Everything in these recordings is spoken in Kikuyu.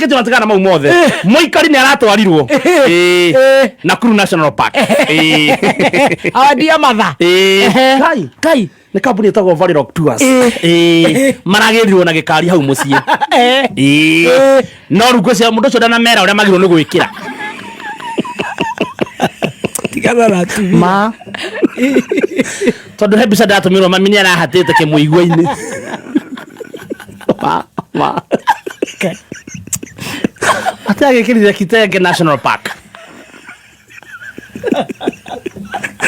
Tũmakĩtie matigana mau mothe. Mũikari nĩ aratwarirwo. Ĩĩ. Nakuru National Park. Ĩĩ. Awandia matha. Ĩĩ. Kai. Kai. Nĩ kambuni ĩtagwo Valley Rock Tours. Ĩĩ. Maragĩrirwo na gĩkari hau mũciĩ. Ĩĩ. No rĩu ngwĩciria mũndũ ũcio ndanamera ũrĩa magĩrĩirwo nĩ gwĩkĩra. Tigana na atumia. Ma. Tondũ he mbica ndatũmĩrwo mami nĩ arahatĩte kĩmũigua-inĩ. Ma. Ma. Atĩ agĩkĩrire Kitenge National Park.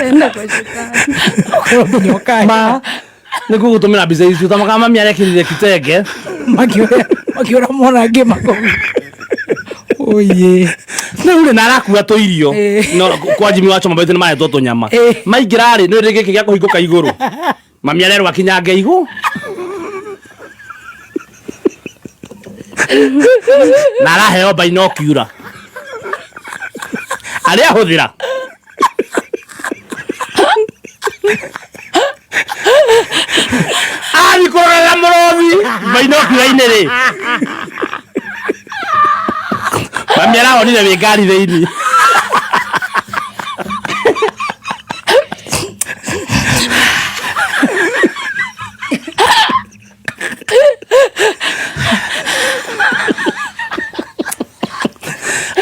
Enda kwa shetani. Ma. Nĩ ngũgũtũmĩra mbica icio tamaka mami arekĩrire kitenge. Makiura mwana ngĩma kũu. Oye. Rĩu rĩ na arakua tũirio. Ĩĩ. No kwa Jimmy wa Choma nĩ maretwo tũnyama. Ĩĩ. Maingĩra rĩ nĩ gĩkĩ gĩa kũhingũka igũrũ. Mami arerwo akinyange igũ. Na araheo binocular. Arĩa ahũthĩra. Athiĩ kũrorera mũrothi binocular-inĩ rĩ. Mami arahonire wĩ ngari thĩinĩ.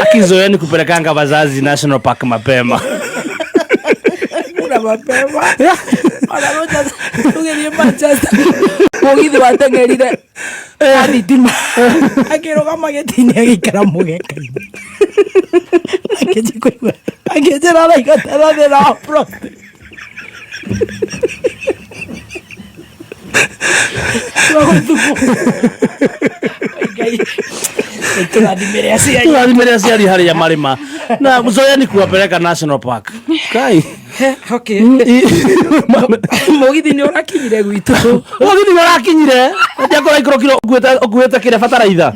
Akizoea ni kupelekanga wazazi National Park mapema. Kuna mapema. Ona Rogers tũgĩthiĩ Manchester. Mũgithi wateng'erire na thitima. Akĩrũgama gĩtĩ-inĩ agĩikara mũgeka-inĩ. Akĩnjia kũigua akĩnjĩra araiga tena thĩna wa prostate. Twagũthumwo. Ngai tũrathimĩre aciari. Tũrathimĩre aciari harĩa marĩma. Na zoea ni kuwapeleka National Park. Kai. Okay. Mũgithi nĩ ũrakinyire gwitũ. Mũgithi nĩ ũrakinyire. Ndiakora ikũrũkire ũkuĩte kĩrĩa bataraitha.